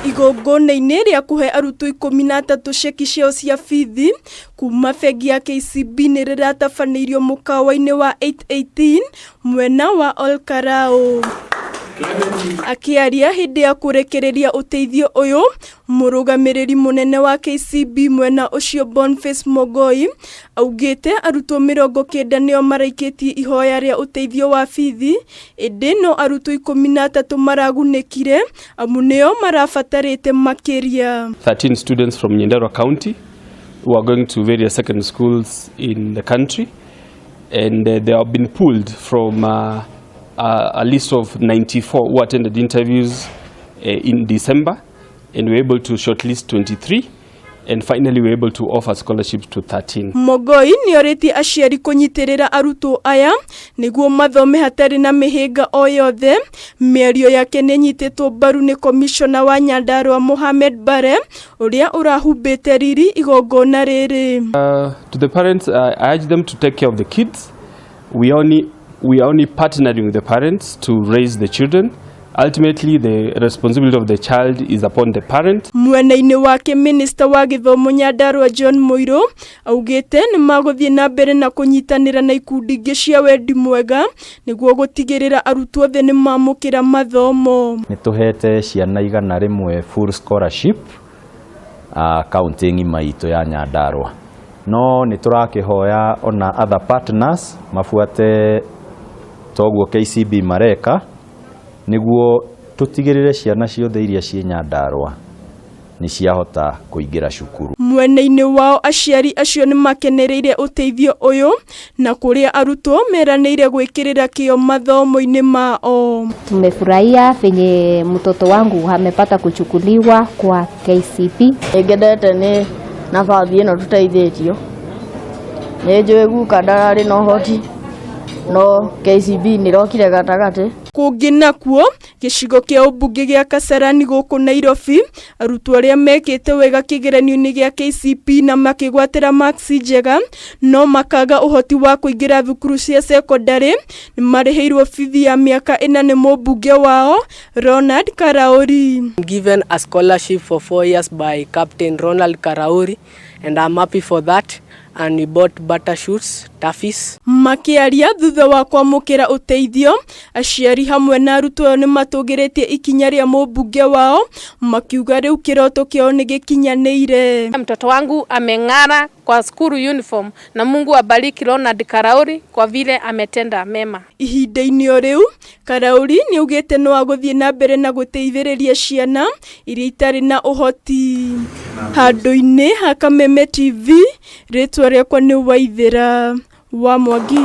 Igongona-inĩ rĩa kũhe arutwo 13 ceki ciao cia bithi kuma bengi ya KCB nĩ rĩratabanĩirio mũkawa-inĩ wa 818 mwena wa Ol Kalou. Akĩaria hĩndĩ ya kũrekereria ũteithio ũyũ, mũrũgamĩrĩri mũnene wa KCB mwena ũcio Boniface Mogoi augĩte arutwo 90 nĩo maraikĩtie ihoya rĩa ũteithio wa bithi, ĩndĩ no arutwo 13 maragunĩkire amu nĩo marabatarĩte makĩria. 13 students from Nyandarua County who are going to various secondary schools in the country, and they have been pulled from a list of 94 who attended interviews in December, and we were able to shortlist 23, and finally we were able to offer scholarships to 13. Mogoi nĩorĩtie aciari kũnyitĩrĩra arutwo aya nĩguo mathome hatarĩ na mĩhĩnga o yothe. Mĩario yake nĩ ĩnyitĩtwo mbaru nĩ komishona wa Nyandarua Mohamed Bare ũrĩa ũrahumbĩte riri igongona rĩrĩ. To the parents, I urge them to take care of the kids. We are only partnering with the parents to raise the children. Ultimately, the responsibility of the child is upon the parent. Mwena-inĩ wake, minista wa gĩthomo Nyandarua John Mũirũ augĩte nĩ magũthiĩ na mbere na kũnyitanĩra na ikundi ingĩ cia wendi mwega nĩguo gũtigĩrĩra arutwo othe nĩ mamũkĩra mathomo. Nĩ tũhete ciana 100 full scholarship kaunti ng'ima itũ ya Nyandarua, no nĩ tũrakĩhoya ona other partners mabuate toguo KCB mareka nĩguo tũtigĩrĩre ciana ciothe iria ciĩ Nyandarua nĩ ciahota kũingĩra cukuru. Mwena-inĩ wao, aciari acio nĩ makenereire ũteithio ũyũ na kũrĩa arutwo meranĩire gwĩkĩrĩra kĩo mathomo-inĩ mao. Tumefurahia venye mtoto wangu amepata kuchukuliwa kwa KCB. Ngenete nĩ nabathi ĩno tũteithĩtio. Nĩ njũĩ guka ndararĩ na ũhoti, no KCB nĩ ĩrokire gatagatĩ. Kũngĩ nakuo, gĩcigo kĩa ũmbunge gĩa Kasarani gũkũ Nairobi, arutwo arĩa mekĩte wega kĩgeranio-inĩ gĩa KCPE na makĩgwatĩra maksi njega no makaga ũhoti wa kũingĩra thukuru cia cekondarĩ nĩ marĩhĩirwo bithi ya mĩaka 4 nĩ mũmbunge wao Ronald Karauri. Given a scholarship for 4 years by Captain Ronald Karauri, and I'm happy for that. And we bought Bata shoes, Toughees. Makĩaria thutha wa kwamũkĩra ũteithio, aciari hamwe na arutwo nĩ matũgĩrĩtie ikinya rĩa mũmbunge wao makiuga rĩu kĩroto kĩao nĩ gĩkinyanĩire. Mtoto wangu ameng'ara kwa school uniform na Mungu abariki Ronald Karauri kwa vile ametenda mema. Ihinda-inĩ o rĩu, Karauri nĩ augĩte no agũthiĩ na mbere na gũteithĩrĩria ciana iria itarĩ na ũhoti. Handũ-inĩ ha Kameme TV, rĩtwa rĩakwa nĩ Waithĩra wa Mwangi.